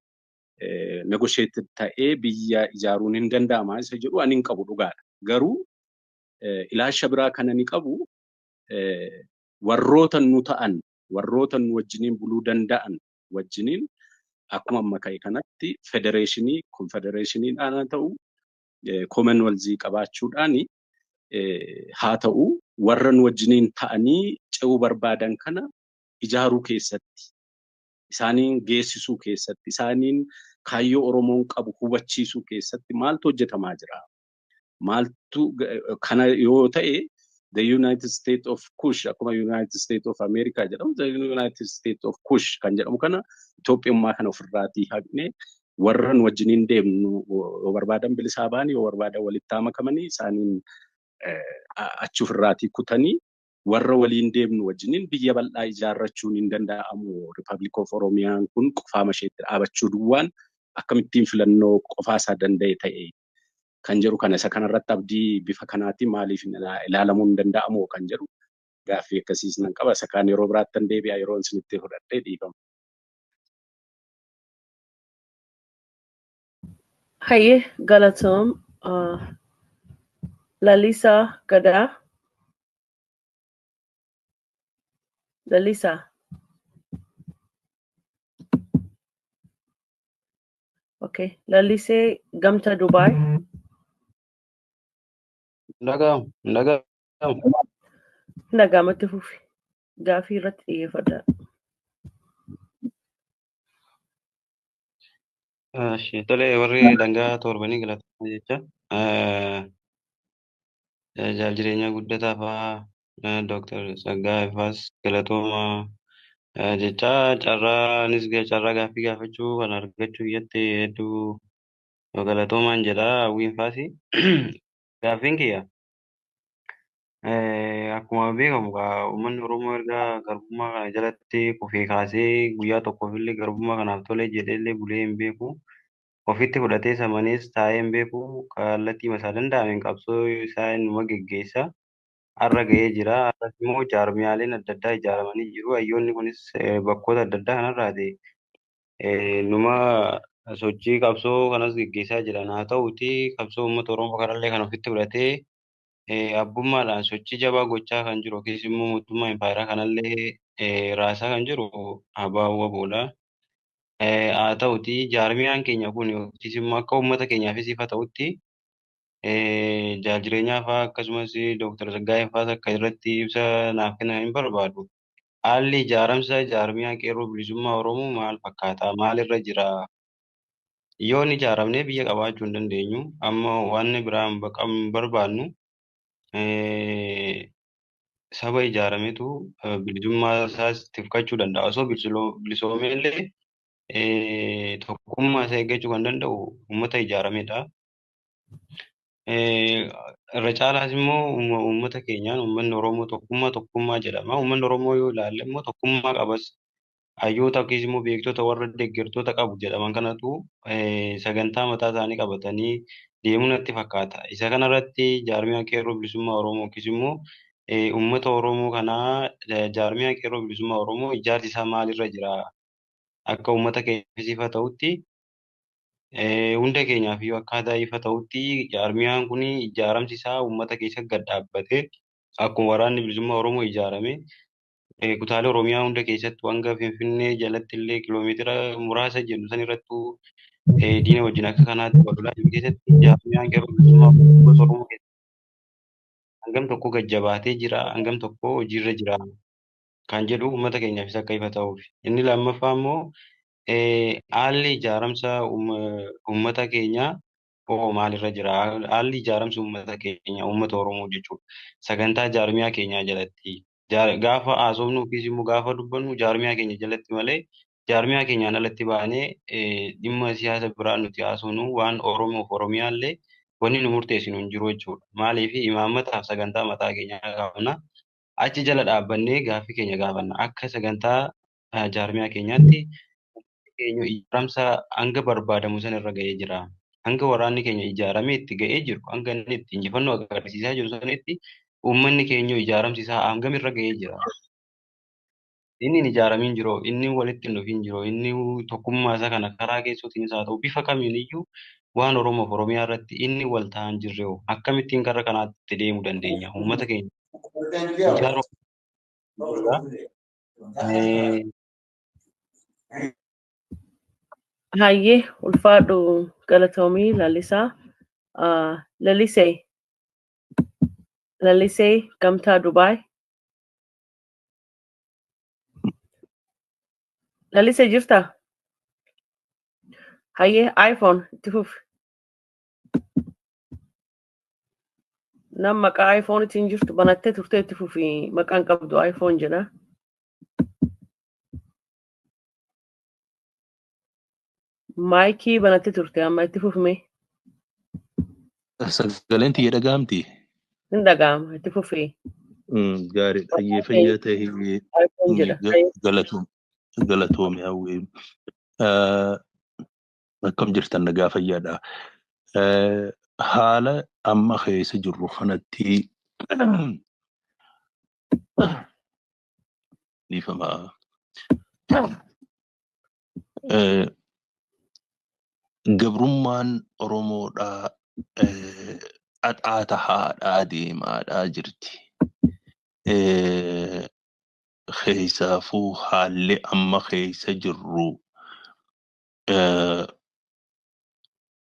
negotiate ta'ee biyya ijaaruun hin danda'ama isa jedhu ani hin qabu dhugaadha. Garuu ilaalcha biraa kan ani qabu warroota nu ta'an warroota nu wajjiniin buluu danda'an wajjiniin akkuma amma ka'e kanatti federeeshinii konfedereeshiniidhaan haa ta'u commonwealth qabaachuudhaan haa ta'u warra nu wajjiniin ta'anii ce'uu barbaadan kana ijaaruu keessatti isaaniin geessisuu keessatti isaaniin kaayyoo Oromoon qabu hubachiisuu keessatti maaltu hojjetamaa jira? Maaltu kana yoo ta'e the United States of Kush akkuma United States of America jedhamu the United States of Kush kan jedhamu kana Itoophiyummaa kana ofirraatii haqnee warra nu wajjiniin deemnu yoo barbaadan bilisaa ba'anii yoo barbaadan walitti makamanii isaaniin achi ofirraatii kutanii warra waliin deemnu wajjiniin biyya bal'aa ijaarrachuun hin danda'amu. Republic of Oromiyaan kun qofaama isheetti dhaabachuu duwwaan akkamittiin filannoo qofaa isaa danda'e ta'e kan jedhu kana isa kanarratti abdii bifa kanaatiin maaliif ilaalamuu hin danda'amu kan jedhu gaaffii akkasiis nan qaba. Isa kaan yeroo biraatti tan deebi'a yeroo isinitti fudhadhee dhiifama. Hayyee galatoom Lalisaa Gadaa. Lalisaa. Okay. Lalisee Gamta Dubaay. Dhaga'amu, dhaga'amu. Dhaga'amatti fufi. Gaaffii irratti xiyyeeffadhaa. Tole warri dhangaa torbanii galatoomaa jecha. Jaal jireenyaa guddataa fa'aa Dooktar Tsaggaayee fa'aas galatoomaa jecha carraanis carraa gaaffii gaafachuu kan argachuu biyyatti hedduu Galatoomaan jedha Hawwiin Faasii. Gaaffiin kiyya akkuma beekamu uummanni Oromoo erga garbummaa kana jalatti kufee kaasee guyyaa tokkoof illee garbummaa kanaaf tole jedhee illee bulee hin beeku. Ofitti fudhatee samanees taa'ee hin beeku. Kallattii masaa danda'ameen qabsoo isaa inuma geggeessa. Har'a ga'ee jira. Har'as immoo jaarmiyaaleen adda addaa ijaaramanii jiru. Hayyoonni kunis bakkoota adda addaa kanarraa ta'e numa sochii qabsoo kanas geggeessaa jiran. Haa ta'uuti qabsoo uummata Oromoo kanallee kan ofitti fudhatee abbummaadhaan sochii jabaa gochaa kan jiru yookiis immoo mootummaa impaayeraa kanallee raasaa kan jiru ABO WBOdha. Haa ta'uuti jaarmiyaan keenya kun yookiis immoo akka uummata keenyaafis ifa ta'utti jaal Jireenyaa fa'aa akkasumas Dooktar Tsaggaayee fa'aas akka irratti ibsa naaf kennan hin barbaadu. Haalli ijaaramsa jaarmiyaa qeerroo bilisummaa Oromoo maal fakkaata? Maalirra jira? Yoo hin ijaaramne biyya qabaachuu hin dandeenyu. Amma waan biraa hin barbaannu saba ijaarametu bilisummaa isaas tifkachuu danda'a. Osoo bilisoomee illee tokkummaa isaa eeggachuu kan danda'u uummata ijaaramedha. Irra caalaas immoo uummata keenyaan uummanni Oromoo tokkummaa tokkummaa jedhama. Uummanni Oromoo yoo ilaalle immoo tokkummaa qabas. Hayyoota yookiis immoo beektota warra deeggartoota qabu jedhaman kanatu sagantaa mataa isaanii qabatanii deemuu natti fakkaata. Isa kanarratti jaarmiyaa qeerroo bilisummaa Oromoo yookiis immoo uummata Oromoo kanaa jaarmiyaa qeerroo bilisummaa Oromoo ijaarsi isaa maalirra jira? Akka uummata keenyaaf ifa ta'utti hunda keenyaaf iyyuu akkaataa ifa ta'utti jaarmiyaan kun ijaaramsi isaa uummata keessa gad dhaabbatee akkuma waraanni bilisummaa Oromoo ijaarame kutaalee Oromiyaa hunda keessatti hanga Finfinnee jalatti illee kiiloomeetira muraasa jennu san irrattuu diina wajjin akka kanaatti wal lolaa jiru keessatti jaarmiyaan qeerroo bilisummaa gosa Oromoo keessatti hangam tokko gad jabaatee jira, hangam tokko hojiirra jira kan jedhu uummata keenyaafis akka ifa ta'uuf. Inni lammaffaa immoo haalli ijaaramsa uummata keenyaa hoo maalirra jira? Haalli ijaaramsa uummata keenyaa uummata Oromoo jechuudha. Sagantaa jaarmiyaa keenyaa jalatti gaafa haasofnu yookiis immoo gaafa dubbannu jaarmiyaa keenya jalatti malee jaarmiyaa keenyaan alatti baanee dhimma siyaasa biraa nuti haasofnu waan Oromoof Oromiyaa illee wanni nu murteessinu hin jiru jechuudha. Maaliif imaammataaf sagantaa mataa keenyaa qabna. Achi jala dhaabbannee gaaffii keenya gaafanna. Akka sagantaa jaarmiyaa keenyaatti keenya ijaaramsa hanga barbaadamu sana irra ga'ee jira. Hanga waraanni keenya ijaaramee itti ga'ee jiru, hanga inni itti injifannoo agarsiisaa jiru sanitti uummanni keenya ijaaramsi isaa hangam irra ga'ee jira. Inni hin ijaaramiin jiru, inni walitti hin dhufin jiru, inni tokkummaa isaa kana karaa keessootiin haa ta'u bifa kamiin iyyuu waan Oromoof Oromiyaa irratti inni wal ta'an jirre akkamittiin gara kanaatti deemuu dandeenya? Uummata keenya ijaaruu Hayyee, ulfaadhu, galatoomii Lalisaa. Lalisee. Lalisee Gamtaa Dubaay. Lalisee jirtaa? Hayyee, iPhone itti fufi. Nam maqaa iPhone ittiin jirtu banattee turtee itti fufi, maqaan qabdu iPhone jedha. Maayikii banattee turte, amma itti fufme. Sagaleen tiyya dhaga'amti? Hin dhaga'ama, itti fufi. Gaariidha. Hayyee, fayyaa ta'ee. iPhone jedha. Galatoome Hawwii. Akkam jirtan, nagaa fayyaadha? Haala amma keessa jirru kanatti, dhiifama. Gabrummaan Oromoodhaa haxaa haadhaa deemaadhaa jirti. Keessaafuu haalli amma keessa jirru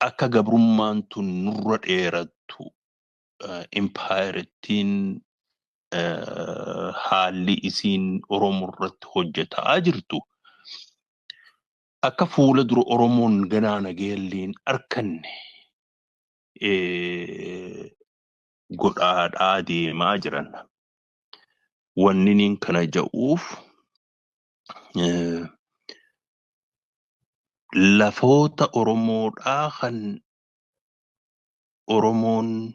akka gabrummaan tun nurra dheerattu impaayirettiin haalli isiin Oromoo irratti hojjetaa jirtu akka fuula dura Oromoon ganaa nageelliin arkanne godhaadhaa deemaa jiran. Wanni niin kana ja'uuf lafoota Oromoodhaa kan Oromoon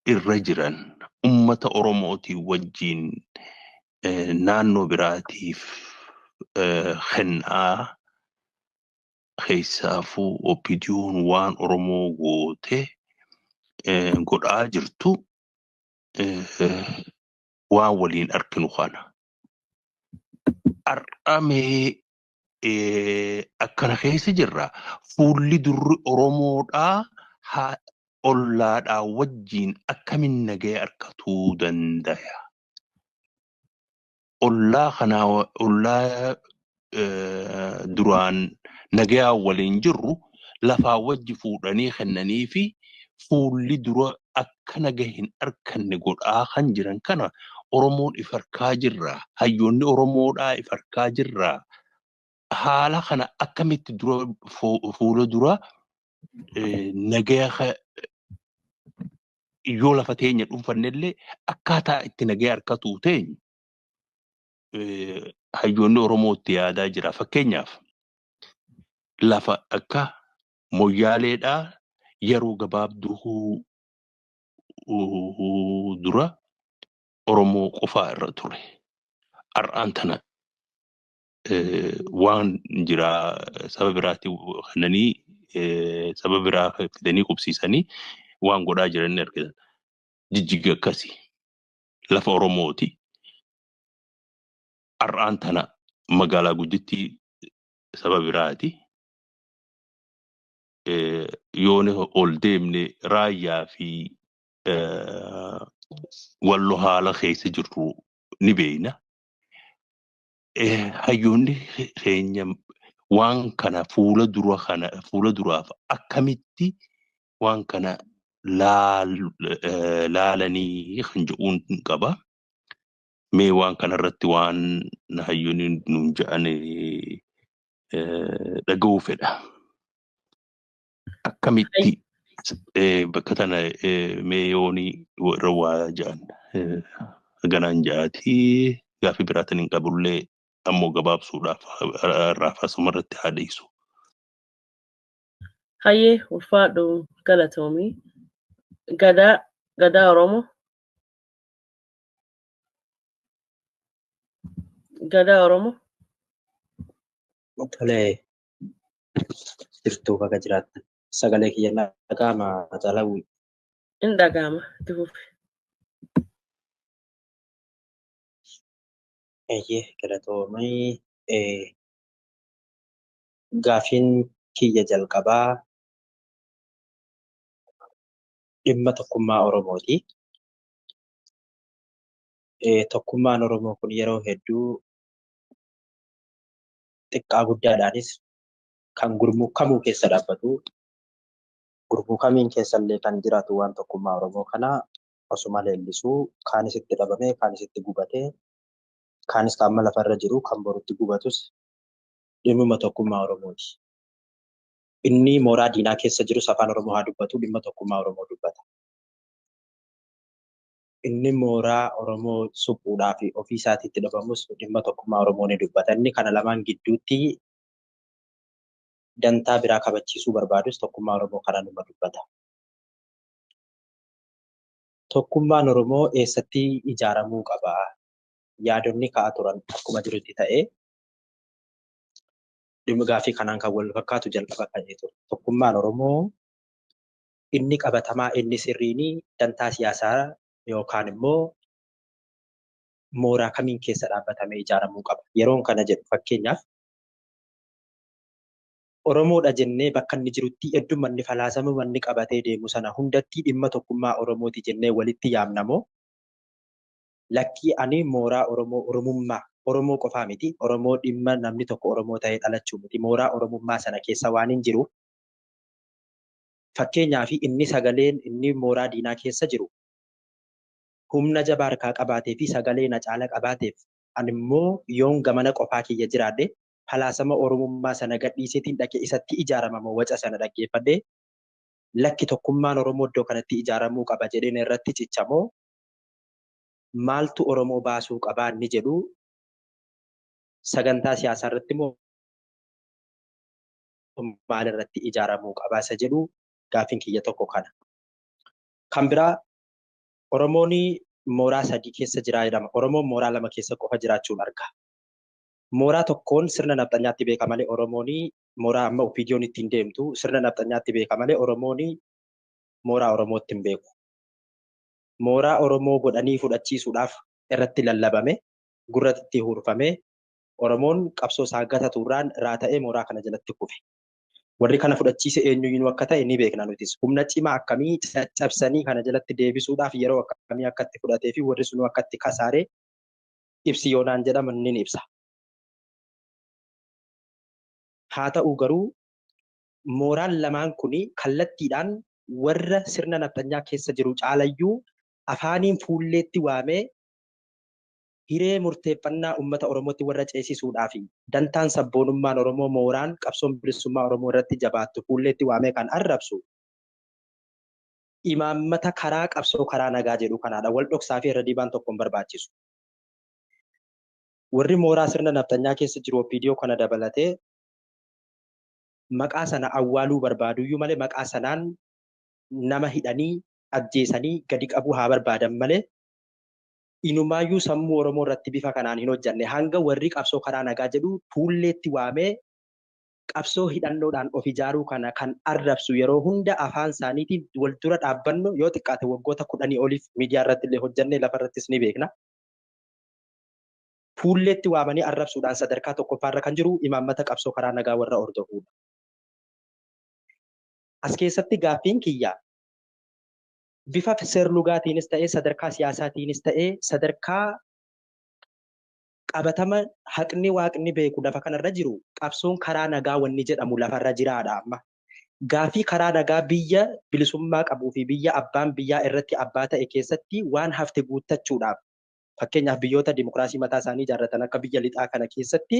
irra jiran ummata Oromootii wajjin naannoo biraatiif kennaa keessaafuu OPDO'n waan Oromoo goote godhaa jirtu waan waliin arginu kana. Har'amee akkana keessa jirra. Fuulli durri Oromoodhaa ollaadhaa wajjin akkamiin nagaya argatuu danda'a? Ollaa kanaa, ollaa duraan nagayaa waliin jirru lafaa wajji fuudhanii kennanii fi fuulli dura akka naga hin arganne godhaa kan jiran kana Oromoon if harkaa jirra. Hayyoonni Oromoodhaa if harkaa jirra. Haala kana akkamitti dura fuula dura nagaya yoo lafa teenya dhuunfannellee akkaataa itti nagaya harkatuu teenyu hayyoonni Oromoo itti yaadaa jira. Fakkeenyaaf, lafa akka Moyyaaleedhaa yeroo gabaabduu dura Oromoo qofaa irra ture. Har'aan tana waan jiraa saba biraatti kennanii, saba biraa fidanii qubsiisanii waan godhaa jiran ni argitan. Jijjiga akkasii lafa Oromooti. Har'aan tana magaalaa guddittii saba biraati. Yoon ol deemne Raayyaa fi Wallo haala keessa jirru ni beekna. Hayyoonni keenya waan kana fuula dura kana fuula duraaf akkamitti waan kana laalanii kan jedhuun qaba. Mee waan kanarratti waan hayyoonni nuun jedhan dhaga'uu fedha. Akkamitti bakka tana mee yoonii irra waa jedhan ganaan ja'aatii gaaffii biraatiin hin qabullee ammoo gabaabsuudhaaf irraa asuma irratti haa dhiisu. Hayyee, ulfaadhu, galatoomii. Gadaa, Gadaa Oromoo. Gadaa Oromoo. Tolee, jirtuu, baga jiraattan. Sagalee kiyya dhaga'ama, Caalawwi? In dhaga'ama, itti fufi. Eeyyee, galatoomii. Gaafiin kiyya jalqabaa dhimma tokkummaa Oromooti. Tokkummaan Oromoo kun yeroo hedduu xiqqaa guddaadhaanis kan gurmuu kamuu keessa dhaabbatu, gurmuu kamiin keessallee kan jiraatu, waan tokkummaa Oromoo kana osuma leellisuu kaanis itti dhabamee, kaanis itti gubatee, kaanis kan amma lafarra jiru kan borutti gubatus dhimmuma tokkummaa Oromooti. Inni mooraa diinaa keessa jirus afaan Oromoo haa dubbatu, dhimma tokkummaa Oromoo dubbata. Inni mooraa Oromoo suphuudhaa fi ofii isaatiitti dhabamus dhimma tokkummaa Oromoo ni dubbata. Inni kana lamaan gidduutti dantaa biraa kabachiisuu barbaadus tokkummaa Oromoo kana numa dubbata. Tokkummaan Oromoo eessatti ijaaramuu qaba? Yaadonni ka'aa turan akkuma jirutti ta'ee, dhimma gaaffii kanaan kan wal fakkaatu jalqaba ka'ee ture. Tokkummaan Oromoo inni qabatamaa, inni sirriin dantaa siyaasaa yookaan immoo mooraa kamiin keessa dhaabbatamee ijaaramuu qaba? Yeroon kana jedhu, fakkeenyaaf, Oromoodha jennee bakka inni jirutti hedduma inni falaasama inni qabatee deemu sana hundatti dhimma tokkummaa Oromooti jennee walitti yaamnamoo, lakkii, ani mooraa Oromoo, Oromummaa, Oromoo qofaa miti, Oromoo dhimma namni tokko Oromoo ta'ee dhalachuu miti, mooraa Oromummaa sana keessa waan hin jiru, fakkeenyaaf, inni sagaleen inni mooraa diinaa keessa jiru humna jabaa harkaa qabaatee fi sagalee na caala qabaateef, ani immoo yoon gamana qofaa kiyya jiraadhe falaasama Oromummaa sana gadhiiseetiin dhaqee isatti ijaaramamoo, waca sana dhaggeeffadhee, lakki, tokkummaan Oromoo iddoo kanatti ijaaramuu qaba jedheen irratti cichamoo, maaltu Oromoo baasuu qabaa inni jedhu sagantaa siyaasaa irratti moo maal irratti ijaaramuu qabaa isa jedhu gaaffiin kiyya tokko kana. Kan biraa Oromoon mooraa sadii keessa jira jedhama. Oromoon mooraa lama keessa qofa jiraachuun arga. Mooraa tokkoon sirna nafxanyaatti beeka malee Oromoon mooraa amma OPDO'n ittiin deemtu sirna nafxanyaatti beeka malee Oromoon mooraa Oromootti hin beeku. Mooraa Oromoo godhanii fudhachiisuudhaaf irratti lallabame, gurratti huurfame, Oromoon qabsoo isaa gataturraan raata'ee mooraa kana jalatti kufe. Warri kana fudhachiise eenyuyyuu akka ta'e ni beekna nutis. Humna cimaa akkamii caccabsanii kana jalatti deebisuudhaaf yeroo akkamii akka itti fudhatee fi warri sunuu akka itti kasaaree ibsi yoonaan jedhaman ni ibsa. Haa ta'u garuu mooraan lamaan kuni kallattiidhaan warra sirna nafxanyaa keessa jiru caalayyuu afaaniin fuulleetti waamee hiree murteeffannaa uummata Oromootti warra ceesisuudhaaf dantaan sabboonummaan Oromoo mooraan qabsoon bilisummaa Oromoo irratti jabaattu fuulleetti waamee kan arrabsu imaammata karaa qabsoo karaa nagaa jedhu kanaadha. Wal dhoksaa fi irra dibaan tokko hin barbaachisu. Warri mooraa sirna nafxanyaa keessa jiru OPDO kana dabalatee maqaa sana awwaaluu barbaaduyyuu malee maqaa sanaan nama hidhanii ajjeesanii gadi qabuu haa barbaadan malee inumaayyuu sammuu Oromoo irratti bifa kanaan hin hojjanne. Hanga warri qabsoo karaa nagaa jedhu fuulleetti waamee qabsoo hidhannoodhaan of ijaaruu kana kan arrabsu yeroo hunda afaan isaaniitiin wal dura dhaabbannu yoo xiqqaate waggoota 10 oliif miidiyaa irratti illee hojjannee lafa irrattis ni beekna. Fuulleetti waamanii arrabsuudhaan sadarkaa tokkoffaarra kan jiru imaammata qabsoo karaa nagaa warra hordofuudha. As keessatti gaaffiin kiyya bifa seer-lugaatiinis ta'ee sadarkaa siyaasaatiinis ta'ee sadarkaa qabatama haqni waaqni beeku lafa kanarra jiru qabsoon karaa nagaa wanni jedhamu lafarra jiraadha amma. Gaaffii karaa nagaa biyya bilisummaa qabuu fi biyya abbaan biyyaa irratti abbaa ta'e keessatti waan hafte guuttachuudhaaf fakkeenyaaf biyyoota dimokiraasii mataa isaanii ijaarratan akka biyya lixaa kana keessatti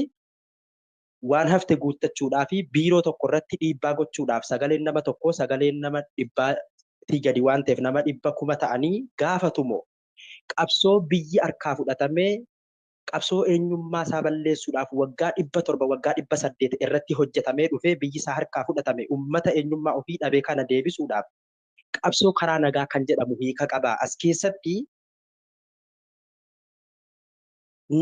waan hafte guuttachuudhaa fi biiroo tokko irratti dhiibbaa gochuudhaaf sagaleen nama tokkoo sagaleen nama dhibbaatii gadi waan ta'eef nama 100,000 ta'anii gaafatumoo qabsoo biyyi harkaa fudhatamee qabsoo eenyummaa isaa balleessuudhaaf waggaa 700 waggaa 800 irratti hojjetamee dhufee biyyi isaa harkaa fudhatame uummata eenyummaa ofii dhabee kana deebisuudhaaf qabsoo karaa nagaa kan jedhamu hiika qaba. As keessatti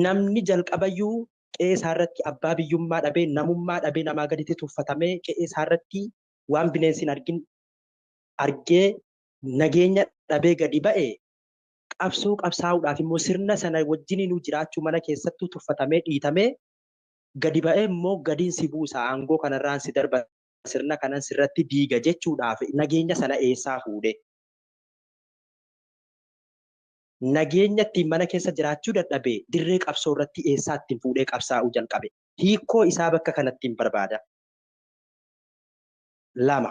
namni jalqabayyuu qe'ee isaarratti abbaa biyyummaa dhabee namummaa dhabee namaa gaditti tuffatamee qe'ee isaarratti waan bineensi hin argin argee nageenya dhabee gadi ba'e qabsoo qabsaa'uudhaaf immoo sirna sana wajjiniinuu jiraachuu mana keessattuu tuffatamee dhiitamee gadi ba'ee immoo gadiin si buusa aangoo kanarraan si darba sirna kanan sirratti diiga jechuudhaaf nageenya sana eessaa fuudhe. Nageenya ittiin mana keessa jiraachuu dadhabee dirree qabsoo irratti eessaa ittiin fuudhee qabsaa'uu jalqabe. Hiikoo isaa bakka kanatti hin barbaada. 2.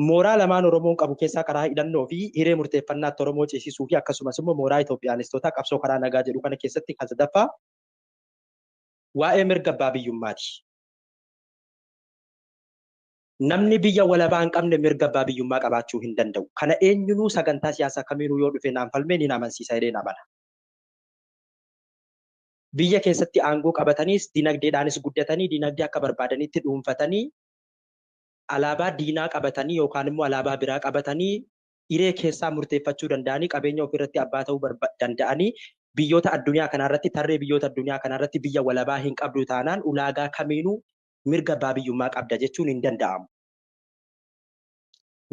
Mooraa lamaan Oromoon qabu keessaa karaa hidhannoo fi hiree murteeffannaatti Oromoo ceesisuu fi akkasumas immoo mooraa Itoophiyaanistootaa qabsoo karaa nagaa jedhu kana keessatti kan sadaffaa waa'ee mirga abbaa biyyummaati. Namni biyya walabaa hin qabne mirga abbaa biyyummaa qabaachuu hin danda'u. Kana eenyunuu sagantaa siyaasaa kamiinuu yoo dhufe naan falmee ni amansiisa jedhee amana. Biyya keessatti aangoo qabataniis dinagdeedhaanis guddatanii dinagdee akka barbaadanitti dhuunfatanii alaabaa diinaa qabatanii yookaan immoo alaabaa biraa qabatanii hiree keessaa murteeffachuu danda'anii qabeenya ofirratti abbaa ta'uu danda'anii biyyoota addunyaa kanarratti tarree biyyoota addunyaa kanarratti biyya walabaa hin qabdu taanaan ulaagaa kamiinuu mirga abbaa biyyummaa qabda jechuun hin danda'amu.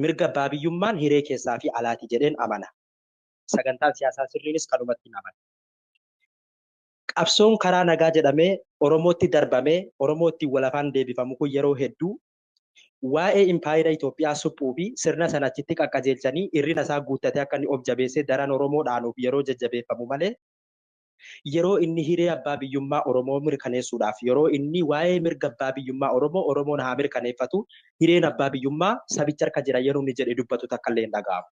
Mirga abbaa biyyummaan hiree keessaa fi alaati jedheen amana. Sagantaan siyaasaa sirriinis kanumatti amana. Qabsoon karaa nagaa jedhamee Oromootti darbamee Oromootti walafaan deebifamu kun yeroo hedduu waa'ee impaayera Itoophiyaa suphuu fi sirna sana achitti qaqqajeelchanii hirrina isaa guuttatee akka inni of jabeessee daran Oromoo dhaanuuf yeroo jajjabeeffamu malee yeroo inni hiree abbaa biyyummaa Oromoo mirkaneessuudhaaf yeroo inni waa'ee mirga abbaa biyyummaa Oromoo Oromoon haa mirkaneeffatu hireen abbaa biyyummaa sabicha harka jira yeroo inni jedhee dubbatu takka illee hin dhaga'amu.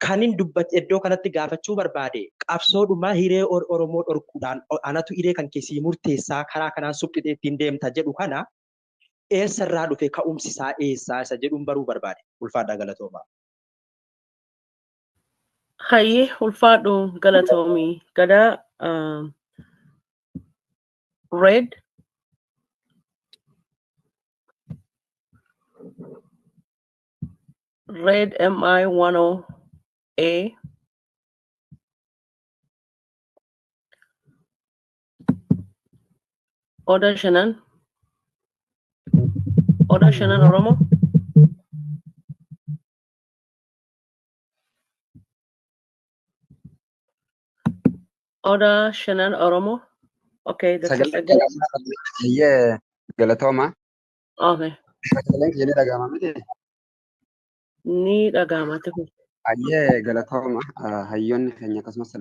Kan inni dubbate iddoo kanatti gaafachuu barbaade qabsoodhuma hiree Oromoo dhorkuudhaan anatu hiree kan keessii murteessaa karaa kanaan suphitee ittiin deemta jedhu kana eessarraa dhufe ka'umsi isaa eessaa isa jedhuun baruu barbaade. Ulfaadhaa galatoomaa. Hayyee ulfaadhu galatoomii. Gadaa Red. Red MI 10A. Oda Shanan. Oda Shanan Oromo. Oda Shanan Oromo. Okay, Dr. Sagalee Tsegaye. Hayyee galatooma. Okay. Sagaleen kiyya ni dhaga'ama miti? Ni dhaga'ama itti fufi. Hayyee galatooma. Hayyoonni keenya akkasumas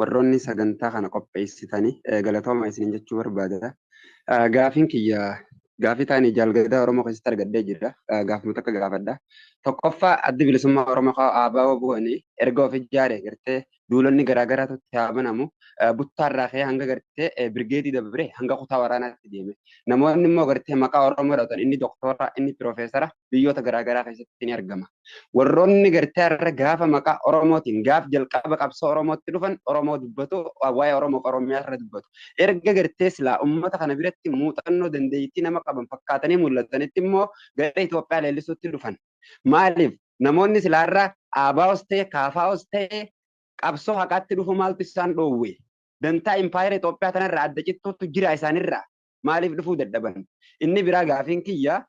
warroonni sagantaa kana qopheessitanii galatooma isiniin jechuu barbaada. Gaafiin kiyya gaafii taanii jaalgadaa Oromoo keessatti argadhee jira. Gaafuma takka gaafadha. Tokkoffaa, Addi Bilisummaa Oromoo ABO bu'anii erga of ijaare gartee duulonni garaagaraatu itti haa banamu. Buttaarraa ka'ee hanga gartee birgeedii dabree hanga kutaa waraanaatti deeme. Namoonni immoo gartee maqaa Oromoo dhawatan, inni doktora, inni piroofeesara, biyyoota garaagaraa keessatti ni argama. Warroonni gartee har'a gaafa maqaa Oromootiin gaaf jalqaba qabsoo Oromootti dhufan Oromoo dubbatu, waa'ee Oromoo Oromiyaa irra dubbatu. Erga gartee silaa uummata kana biratti muuxannoo dandeettii nama qaban fakkaatanii mul'atanitti immoo gara Itoophiyaa leellisuutti dhufan. Maaliif namoonni silaarraa ABOs ta'e KFOs ta'e qabsoo haqaatti dhufu maaltu isaan dhoowwe? Dantaa impaayera Itoophiyaa tanarraa adda cittuutu jira isaanirraa, maaliif dhufuu dadhaban? Inni biraa gaafiin kiyya,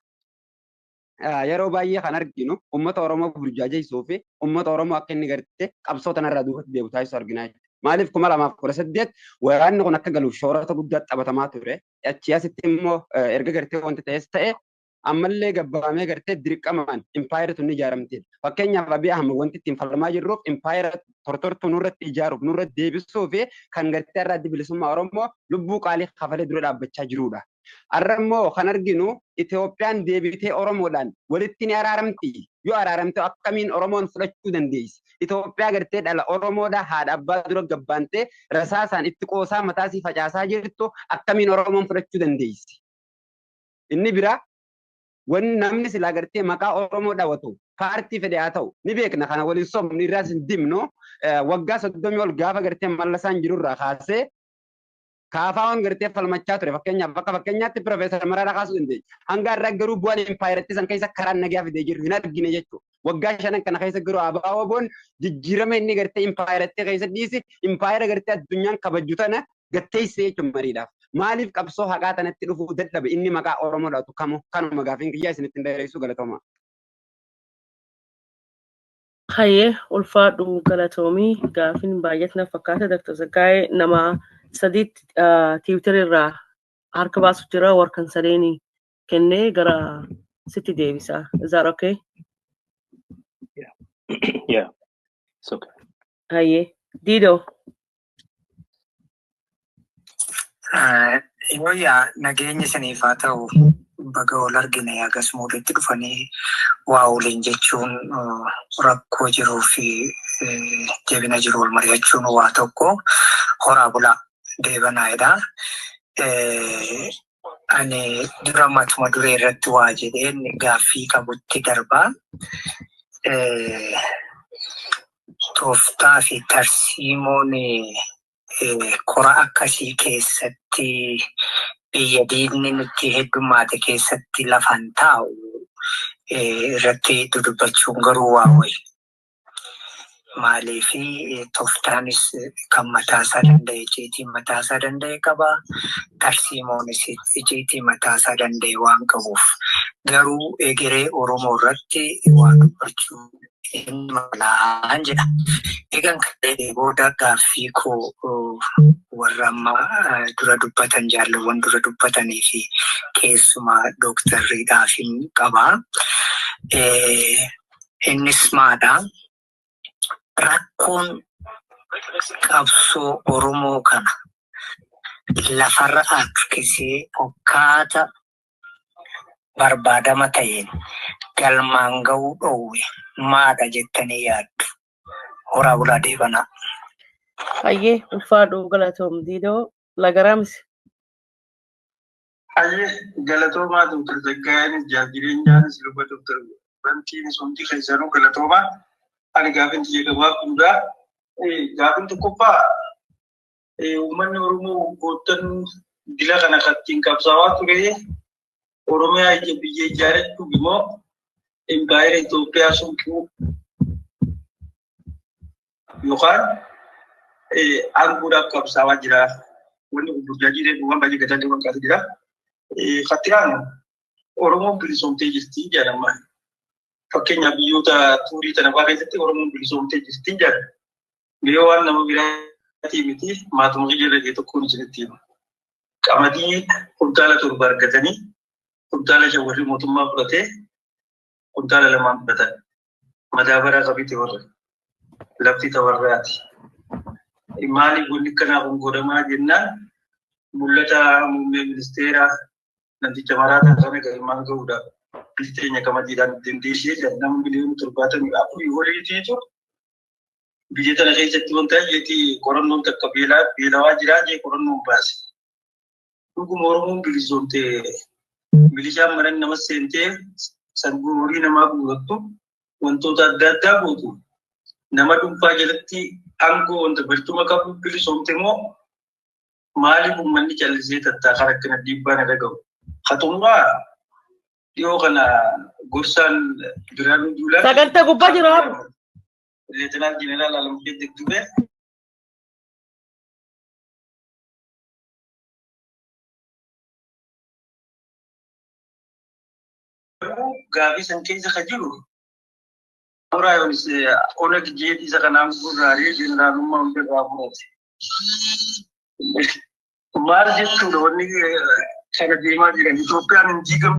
yeroo baay'ee kan arginu uummata Oromoo burjaajeessuu fi uummata Oromoo akka inni gartee qabsoo tanarraa duubatti deebi'u taasisu argina. Maaliif 2018 waraanni kun akka galuuf shoorota guddaa taphatamaa ture. Achii asitti immoo erga gartee wanti ta'es ta'e ammallee gabbaamee gartee dirqamaan impaayera tun ijaaramtedha. Fakkeenyaaf, Abiy Ahmed wanti ittiin falmaa jirruuf impaayera tortortuu nurratti ijaaruuf, nurratti deebisuu fi kan gartee irraa Addi Bilisummaa Oromoo lubbuu qaalii kafalee dura dhaabbachaa jirudha. Har'a immoo kan arginu Itoophiyaan deebitee Oromoodhaan walitti ni araaramti. Yoo araaramte akkamiin Oromoon fudhachuu dandeessi? Itoophiyaa gartee dhala Oromoodhaa haadha abbaa dura gabbaantee rasaasaan itti qoosaa mataasii facaasaa jirtu akkamiin Oromoon fudhachuu dandeessi? Inni biraa, wanni namni silaa gartee maqaa Oromoo dhawatu paartii fedhe haa ta'u, ni beekna, kana waliin sobnu irraas hin dimnu, waggaa 30 ol gaafa gartee Mallasaan jirurraa kaasee KFOn gartee falmachaa ture. Fakkeenyaaf, bakka fakkeenyaatti Piroofeesar Mararaa kaasuu dandeenya. Hanga har'aa garuu bu'aan impaayeratti san keessa karaan nagaa fidee jiru hin argine jechuudha. Waggaa 5 kana keessa garuu ABO'n jijjiirama inni gartee impaayeratti keessa dhiisi impaayera gartee addunyaan kabajju tana gatteessee jechuun mariidhaaf. Maaliif qabsoo haqaa tanatti dhufuu dadhabe inni maqaa Oromoo dhawatu kamu? Kanuma gaafiin kiyyaa, isinitti hin dheeressu, galatooma. Hayyee, ulfaadhu, galatoomii. Gaafiin baay'eetu na fakkaata. Dr. Tsaggaayee, nama sadiitti Twitter irraa harka baasu jira, warkan sadeeni kennee gara sitti deebisa. Is that okay? Yeah, it's okay. Hayyee. Diidoo. Yooyyaa, nageenya isiniif haa ta'u. Baga ol argine. Akkasuma walitti dhufanii waa waliin jechuun, rakkoo jiruu fi jabina jiru wal mari'achuun waa tokko. Horaa bulaa deebanaa'edha. Ani dura matuma duree irratti waa jedheen gaaffii qabutti darbaa. Tooftaa fi tarsiimoon kora akkasii keessatti, biyya diinni nutti heddummaate keessatti lafan taa'u irratti dudubbachuun garuu waa wayi. Maaliif, tooftaanis kan mataasaa danda'e, icciitii mataasaa danda'e qaba. Tarsiimoonis icciitii mataasaa danda'e waan qabuuf. Garuu egeree Oromoo irratti waa dubbachuu hin malaan jedha. Egan kan booda gaaffii koo warra amma dura dubbatan, jaalawwan dura dubbatanii fi keessumaa dooktarriidhaaf hin qaba. Innis maadha? Rakkoon qabsoo Oromoo kana lafarra harkisee akkaata barbaadama ta'een galmaan ga'uu dhoowwe maadha jettanii yaaddu? Horaa bulaa deebanaa. Hayyee, ulfaadhu, galatoom Diidoo. Lagaraamis. Hayyee, galatoomaa Dr. Tsaggaayeenis, Jaaljireenyaanis, luba Dr. Bantiinis, hundi keessanuu galatoomaa. Ani gaafin xiyya gabaabduudha. Gaafin tokkoffaa, uummanni Oromoo waggoottan dila kana kan ittiin qabsaawaa ture Oromiyaa ija biyya ijaarrachuuf immoo impaayera Itoophiyaa suphuu yookaan aangoodhaaf qabsaawaa jira. Wanni kun burjaajii waan baay'ee gadaan waan kaasee jira. Katti aanu Oromoon bilisoomtee jirti jedhama. Fakkeenyaaf biyyoota tuurii tana fa'aa keessatti Oromoon bilisoomtee jirti jedhama. Mee waan nama biraatii miti maatuma kiyya irra jiru tokkoon isinitti hima. Qamadii kuntaala 7 argatanii kuntaala 5 warri mootummaa fudhatee kuntaala 2 fudhatan. Madaabaraa qabite warra. Lafti tawarraati. Maaliif wanni kanaa kun godhamaa jennaan mul'ata muummee ministeeraa namticha maraataa kana galmaan gahuudhaaf biyyi teenya qamadiidhaan dandeessee jedha nama miliyoona 74 oliitiitu biyya tana keessatti wanta jeeti qorannoon takka beelawaa jiraa jee qorannoon baase. Dhuguma Oromoon bilisoomte milishaan mana nama seentee sanguu horii namaa guurattu wantoota adda addaa gootu nama dhuunfaa jalatti aangoo wanta barcuma qabu bilisoomte moo maaliif uummanni callisee tattaafaa akkana dhiibbaan irra gahu? Haxumuraa dhiyoo kana gorsaan Biraanuu Juulaa. Sagantaa gubbaa jira. Leetinaal Jeneraal Alamqee Dugdubee. Gaafii san keessa ka jiru Mooraa yoonis Onag jeetii isa kanaan gurraaree jeneraalummaa hundarraa fudhate. Maal jechuudha wanni kana deemaa jiran Itoophiyaan hin diigamne.